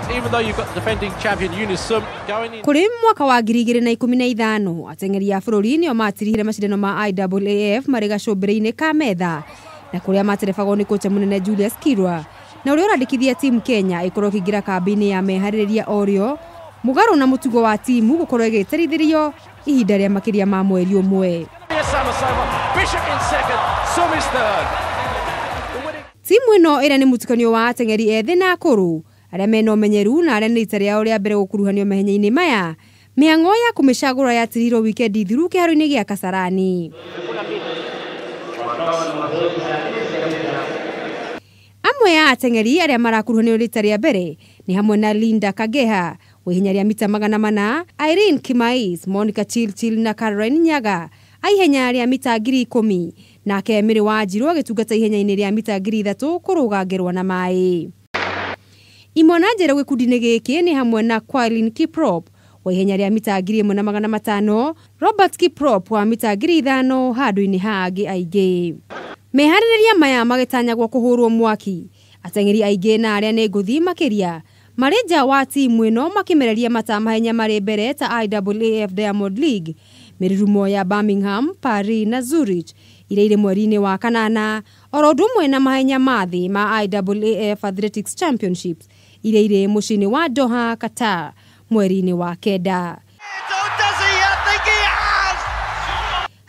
Even though you've got the defending champion Eunice Sum going in. Kũrĩ mwaka wa 2015 ateng'eri a bũrũri nĩo matirihire macindano ma IAAF marĩ gacũmbĩrĩ-inĩ ka metha na kũrĩa materebagwo nĩ kocha mũnene Julius Kirwa na ũrĩa ũrandĩkithia timu Kenya ĩkorwo ĩkĩingĩra kambĩ-inĩ ya meharĩrĩria orĩo mũgarũ na mũtugo wa timu gũkorwo ĩgĩterithĩrio ihinda rĩa makĩria ma mweri ũmwe. Bishop in second, Sum is third. Timu ĩno ĩrĩa nĩ mũtukanio wa ateng'eri ethĩ na akũrũ arĩa mena ũmenyeru na arĩa nĩ rita rĩao rĩa mbere gũkuruhanio mahenya-inĩ maya mĩhang'o ya kũmĩcagũra yatirihirwo wikendi thiru kĩharo-inĩ gĩa Kasarani. Amwe ya ateng'eri arĩa marakuruhanio rita rĩa mbere nĩ hamwe na Linda Kageha wa ihenya rĩa mita 400, Irene Kimais, Monica Chilchil na Caroline Nyaga a ihenya rĩa mita 10,000, nake Mary Wanjiru agĩtungata ihenya-inĩ rĩa mita 3,000 kũrũga ngerwa na maĩ. Imwana njerũ gĩkundi-inĩ gĩkĩ nĩ hamwe na Quailin Kiprop wa ihenya rĩa mita 1,500, Robert Kiprop wa mita 5,000 handũ-inĩ ha angĩ aingĩ. Meharĩrĩria maya magĩtanyagwo kũhũrwo mwaki ateng'eri aingĩ na arĩa nĩ ngũthi makĩria marĩ nja wa timu ĩno makĩmereria mata mahenya marĩ mbere ta IAAF Diamond League, mĩrurumo ya Birmingham, Paris na Zurich iria irĩ mweri-inĩ wa kanana oro ũndũ ũmwe na mahenya ma thĩ ma IAAF Athletics Championships iria irĩ mũciĩ-inĩ wa Doha, Qatar mweri-inĩ wa kenda.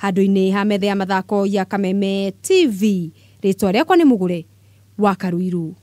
Handũ-inĩ ha metha ya mathako ya Kameme TV, rĩtwa rĩakwa nĩ Mũgũre wa Karuiru.